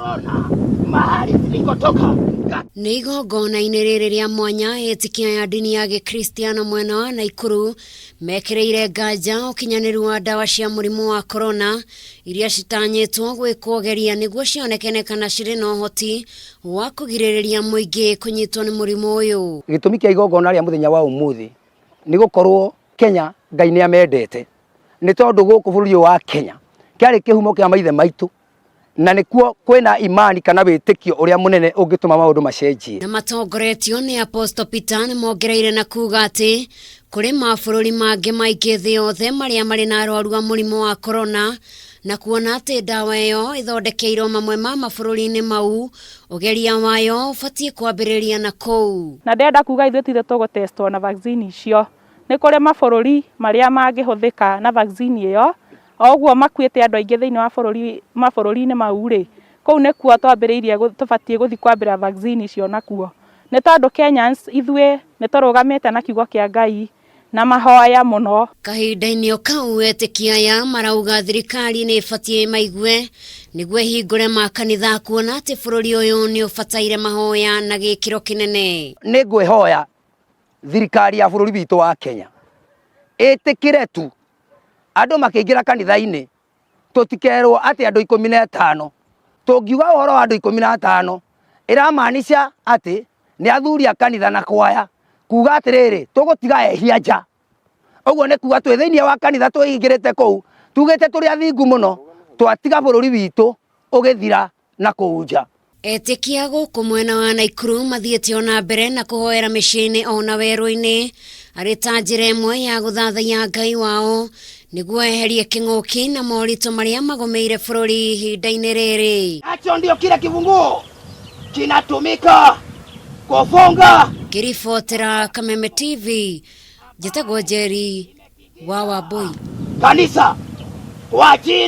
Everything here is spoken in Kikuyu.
Corona mahali zilikotoka. Nĩ igongona-inĩ rĩrĩ rĩa mwanya, etĩkia ya ndini ya gĩkristiano mwena wa Naikuru mekĩrĩire nganja ũkinyanĩru wa ndawa cia mũrimũ wa corona iria citanyĩtwo gwĩkwo geria nĩguo cionekane kana cirĩ na ũhoti wa kũgirĩrĩria mũingĩ kũnyitwo nĩ mũrimũ ũyũ. Gĩtũmi kĩa igongona rĩa mũthenya wa ũmũthĩ nĩ gũkorwo Kenya Ngai nĩ amendete, nĩ tondũ gũkũ bũrũri ũyũ wa Kenya kĩarĩ kĩhumo kĩa maithe maitũ, na nĩkuo kwĩna imani kana wĩtĩkio ũrĩa mũnene ũngĩtũma maũndũ macenjie. Na matongoretio nĩ Apostle Peter nĩ mongereire na kuga atĩ kũrĩ mabũrũri mangĩ maingĩ thĩ yothe marĩa marĩ na arwaru a mũrimũ wa corona, na kuona atĩ ndawa ĩyo ĩthondekeirwo mamwe ma mabũrũri-inĩ mau, ũgeria wayo ũbatiĩ kwambĩrĩria na kũu. Na ndĩrenda kuga ithuĩ tithuĩ tũgũtestwo na vaccine icio. Nĩ kũrĩ mabũrũri marĩa mangĩhũthĩka na vaccine ĩyo, o ũguo makuĩte andũ aingĩ thĩinĩ wa bũrũri mabũrũri-inĩ mau rĩ, kũu nĩkuo twambĩrĩirie tũbatiĩ gũthiĩ kwambĩra vaccine icio nakuo. Nĩ tondũ Kenyans ithuĩ nĩ tũrũgamĩte na kiugo kĩa Ngai na mahoya mũno. Kahinda-inĩ o kau, etĩkia aya marauga thirikari nĩ ĩbatiĩ ĩmaigue nĩguo ĩhingũre makanitha kuona atĩ bũrũri ũyũ nĩ ũbataire mahoya na gĩkĩro kĩnene. Nĩ ngwĩhoya thirikari ya bũrũri witũ wa Kenya ĩtĩkĩre tu andũ makĩingĩra kanitha-inĩ tũtikerwo atĩ andũ 15. Tũngiuga ũhoro wa andũ 15, ĩramaanisha atĩ nĩ athuri a kanitha na kwaya kuga atĩrĩrĩ, tũgũtiga ehia nja. Ũguo nĩ kuga twĩ thĩinĩ wa kanitha twĩhingĩrĩte kũu tugĩte tũrĩ athingu mũno, twatiga bũrũri witũ ũgĩthira na kũu nja. Etĩkia gũkũ mwena wa Naikuru mathiĩte o na mbere na kũhoera mĩciĩ-inĩ o na werũ-inĩ arĩ ta njĩra ĩmwe ya gũthathaiya Ngai wao nĩguo eherie kĩng'ũki na moritũ marĩa magũmĩire bũrũri ihinda-inĩ rĩrĩ. Nacho ndio kile kifunguo kinatumika kufunga. Ngĩribotera Kameme TV, njĩtagwo Njeri wa Wambui. Kanisa kwa jina.